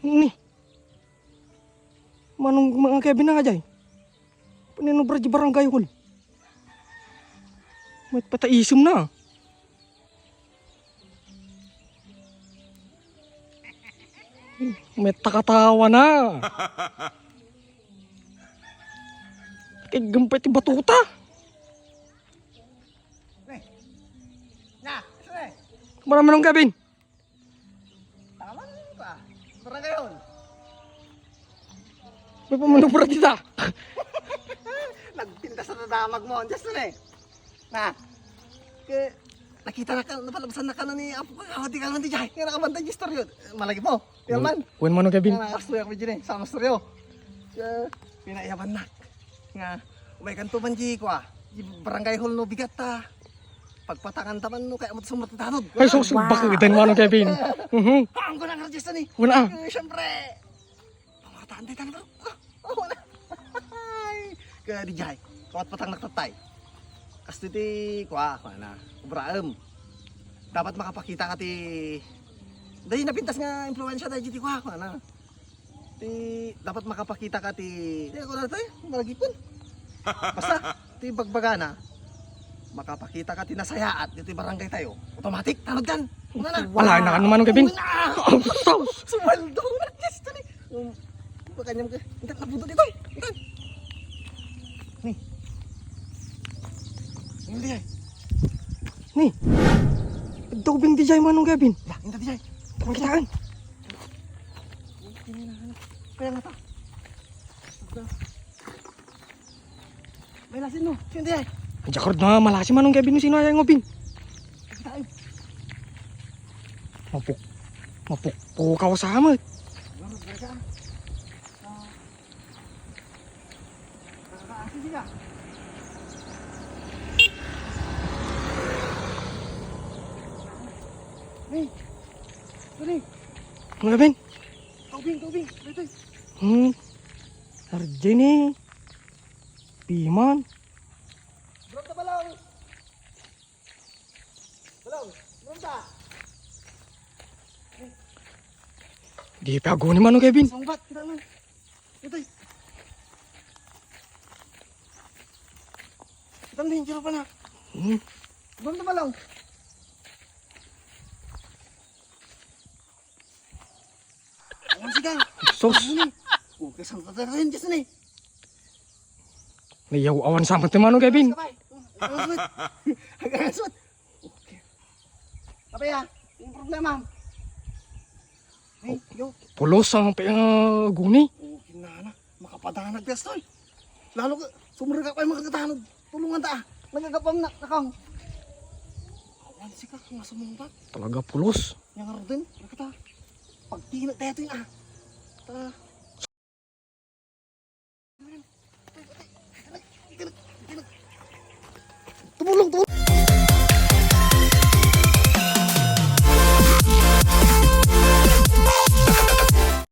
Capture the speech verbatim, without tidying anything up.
Ni. Manong Mang Kevin na jay. Paninubra di barangay hall. Met pataisem na. Met takatawa na. Tiggem pa iti batuta. Marami nang gabin. Tama na ba? Barangay hall. May pamanubra dita. Nagpintas na damag mo. Just na eh. Na. Ke, nakita na ka, napalabasan na ka na ni Apo ko. Awa, di ka naman di jay. Nga nakabantay di istoryo. Malagi po. Yan man. Kuen mano, Kevin? Nga nakastoy ako dyan eh. Sama istoryo. Ke, pinaiyaban na. Nga, umay kanto man di ko ah. Di barangay hall no bigat ta. Pagpatangan ta man no, kaya mo sumurot tanod. Ay, sus, bakit din mano, Kevin? Mhm. Ah, ang gunang artista ni. Wala. Eh, siyempre. Pamataan tayo tanong. Ah, oh, wala. Ay, kaya di jay. Kawat patang nagtatay. Kasto ti, kwa, kwa na. Ubraem. Dapat makapakita ka ti, dahil napintas nga influensya dahil ti kwa, kwa na. Ti, dapat makapakita ka ti, ti, ako na to eh, malagipon. Basta, ti bagbaga na, makapakita ka ti nasayaat dito'y barangay tayo. Automatic, tanod kan. Una na. Wala na, ano man, Kevin? Una. Ang sus! Sumaldo na, Diyos ko ni. Um, makanyam ka. Ingat na puto dito. Ingat. Ni. Hindi eh. Ni. Ito ko bing di jay manong Kevin. Ya, ingat di jay. Tangkitaan. Kaya nga ta. May lasin no. Sino di ay? Ang jakard na malasi manong Kevin, sino ay ngobin? Kita ay. Mapuk-, mapukpukaw sa amat. Ano, talaga? Ah. Nakakaasi sila. Hey. Sorry. Ano, Kevin? Tubing, tubing. Ito. Hmm. Sardinas. Piman. Bro, tabalong. Balong, bro, ta. Di pa ako ni Manong Kevin. Sungbat, kita man. Ito. Kita man din, jero pa na. Hmm. Bro, tabalong. Awan siya. Sus. Ano ni? Oh, kasang tatarin, Diyos ni. Nayaw awan sa amat ni Manong Kevin. Sabay. Ang aswit. Ang aswit. Okay. Kapay, ah. Yung problema. Ay, yo. Pulos ang pi-, ah, guni. Oh, kinana. Makapadanag, Diyos, tol. Lalo ka, sumurga pa yung makakatanod. Tulungan ta, ah. Nagagapam na, nakang. Awan siya, nga sumungbat. Talaga pulos. Yang arden, nakata. Pagtina, tayo ito yun, ah. Ta. Tumulong, tumulong.